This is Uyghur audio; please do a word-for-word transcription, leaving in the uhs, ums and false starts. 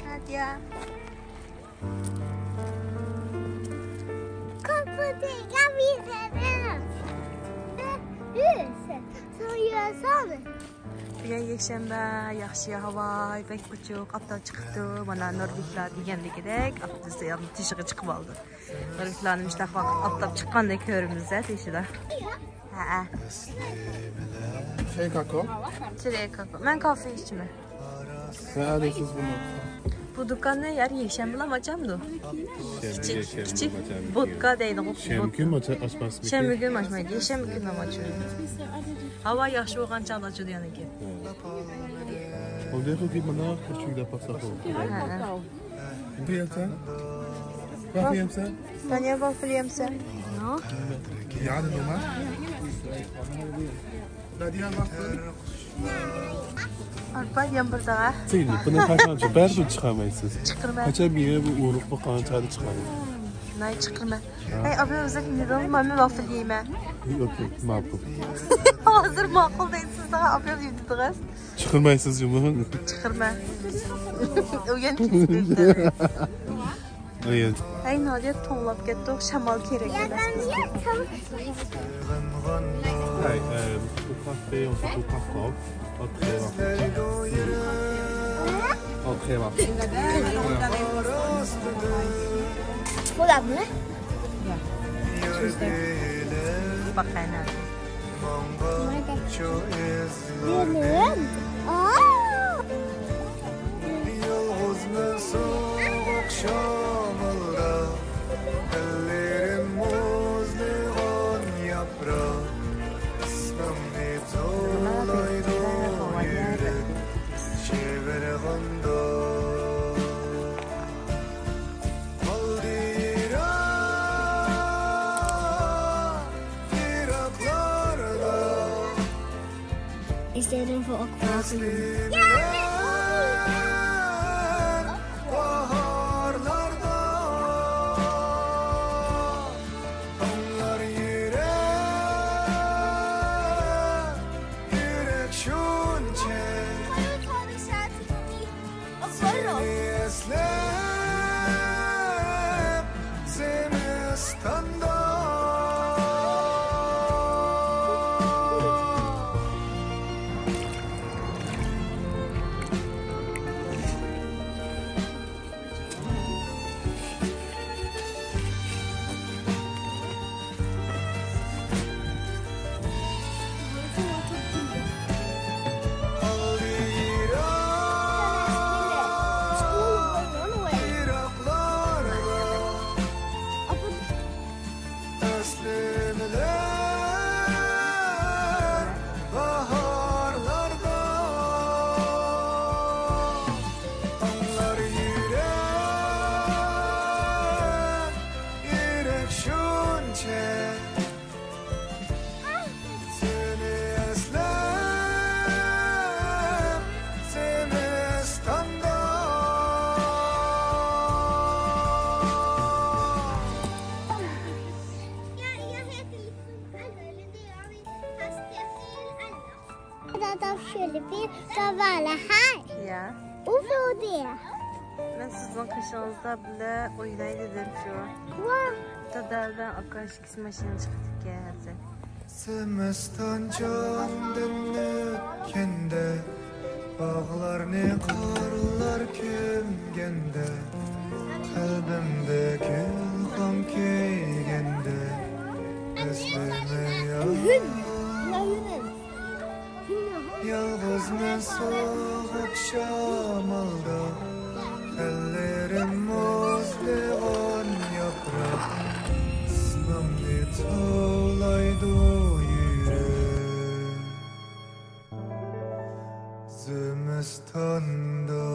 Nadya. Kapıda yapıyorum. Üç. Soyuyorsun. بۈگۈن يەكشەنبە، ياخشى ھاۋا، بەك ئوچۇق، ئاپتاپ چىقىپتۇ. مانا نۇربېكلار دېگەندىكىدەك ئاپتاپ تېشىغا چىقىپ ئالدى. نۇربېكلارنى مۇشۇنداق ۋاقىت ئاپتاپ چىققاندەك كۆرىمىز-دە تېشىدا. ھەئە. شەي كاكو؟ شەي كاكو. مەن كافې ئىچىمەن. سەن ئەلەيسىز بۇنى. بۇ دۇكاننى ھەر يەكشەنبىلەرمۇ ئاچامدۇ؟ كىچىك، كىچىك بودكا دەيدىغۇ. شەنبە كۈنمۇ ئاچماسمىكىن؟ شەنبە كۈنى ئاچمايدۇ، يەكشەنبە كۈنى ئاچىدۇ. ھاۋا ياخشى بولغان چاغدا ئاچىدۇ يەنىكى. ئۇنداق قىلىپ مانا كۈچۈكدە پاتساق بولىدۇ. ھە. Ne yemsen? Kahve yemsen? Sen ya waffle yemsen? Yani normal. Nadia waffle. Arpa yem burada. Sen bunu kaçan çık? Bersin çıkarmayız siz. Çıkarma. Kaçan bir yere bu uğruk bu kançarı çıkarın. Nay çıkarma. Hey abi, özellikle neden mami waffle yeme? Okey, makul. Hazır makul değilsiniz daha abi, yediniz. Chiqirmaysiz jumladan. Chiqirma. O'yin kesib berdi. O'yin. Hey, Nodiya to'ng'ilab ketdi, shamol kerak edi. Hey, um, bu kafe, bu kafe. Okey, bak. Okey, bak. Bo'ladi. Baqayman. Benim. Aa! Yolg'izman sovuq shamolda, ellerim muzlig'on yaproq. Ismimni to'laydi yurek shivirg'anda. Qoldi yiroq, yiroqlarda. Istedim bu okula. Baharlarda tonglar yurek, yurek shuncha. Seni eslep, Zemistanda. Baharlarda ağlar yürek, yürek şunca. Seni eslep, Zemistanda. دادام شۆلە بىر گاۋالا ھاي. يا. ئۇ بولدى. مەن سىزنىڭ قېشىڭىزدا بىللە ئويناي دېدىم شۇ. ۋا. دادا بىلەن ئاكا ئىككىسى ماشىنا چىقىپتىكەن ھازىر. زىمىستان جاندىن ئۆتكەندە، باغلارنى قارلار كۆمگەندە، قەلبىمدە گۈلخان كۆيگەندە، ئەسلىمە يا. يالغۇزمەن سوغۇق شامالدا، تەنلىرىم مۇزلىغان ياپراق، ئىسمىڭنى توۋلايدۇ يۈرەك. زىمىستاندا.